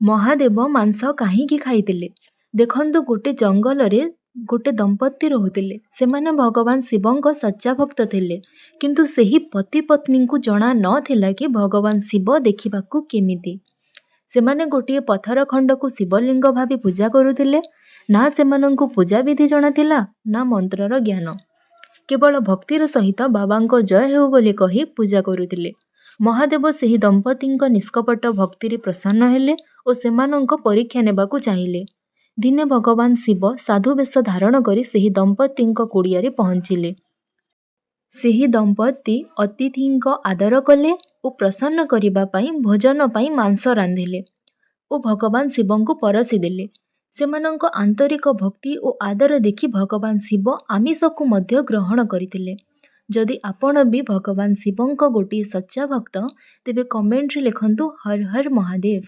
ମହାଦେବ ମାଂସ କାହିଁକି ଖାଇଥିଲେ? ଦେଖନ୍ତୁ, ଗୋଟେ ଜଙ୍ଗଲରେ ଗୋଟେ ଦମ୍ପତି ରହୁଥିଲେ। ସେମାନେ ଭଗବାନ ଶିବଙ୍କ ସଚ୍ଚା ଭକ୍ତ ଥିଲେ। କିନ୍ତୁ ସେହି ପତି ପତ୍ନୀଙ୍କୁ ଜଣା ନଥିଲା କି ଭଗବାନ ଶିବ ଦେଖିବାକୁ କେମିତି। ସେମାନେ ଗୋଟିଏ ପଥର ଖଣ୍ଡକୁ ଶିବଲିଙ୍ଗ ଭାବି ପୂଜା କରୁଥିଲେ। ନା ସେମାନଙ୍କୁ ପୂଜାବିଧି ଜଣାଥିଲା, ନା ମନ୍ତ୍ରର ଜ୍ଞାନ। କେବଳ ଭକ୍ତିର ସହିତ ବାବାଙ୍କ ଜୟ ହେଉ ବୋଲି କହି ପୂଜା କରୁଥିଲେ। ମହାଦେବ ସେହି ଦମ୍ପତିଙ୍କ ନିଷ୍କପଟ ଭକ୍ତିରେ ପ୍ରସନ୍ନ ହେଲେ ଓ ସେମାନଙ୍କ ପରୀକ୍ଷା ନେବାକୁ ଚାହିଁଲେ। ଦିନେ ଭଗବାନ ଶିବ ସାଧୁ ବେଶ ଧାରଣ କରି ସେହି ଦମ୍ପତିଙ୍କ କୁଡ଼ିଆରେ ପହଞ୍ଚିଲେ। ସେହି ଦମ୍ପତି ଅତିଥିଙ୍କ ଆଦର କଲେ ଓ ପ୍ରସନ୍ନ କରିବା ପାଇଁ ଭୋଜନ ପାଇଁ ମାଂସ ରାନ୍ଧିଲେ ଓ ଭଗବାନ ଶିବଙ୍କୁ ପରସି ଦେଲେ। ସେମାନଙ୍କ ଆନ୍ତରିକ ଭକ୍ତି ଓ ଆଦର ଦେଖି ଭଗବାନ ଶିବ ଆମିଷକୁ ମଧ୍ୟ ଗ୍ରହଣ କରିଥିଲେ। ଯଦି ଆପଣ ବି ଭଗବାନ ଶିବଙ୍କ ଗୋଟିଏ ସଚ୍ଚା ଭକ୍ତ, ତେବେ କମେଣ୍ଟରେ ଲେଖନ୍ତୁ ହର ହର ମହାଦେବ।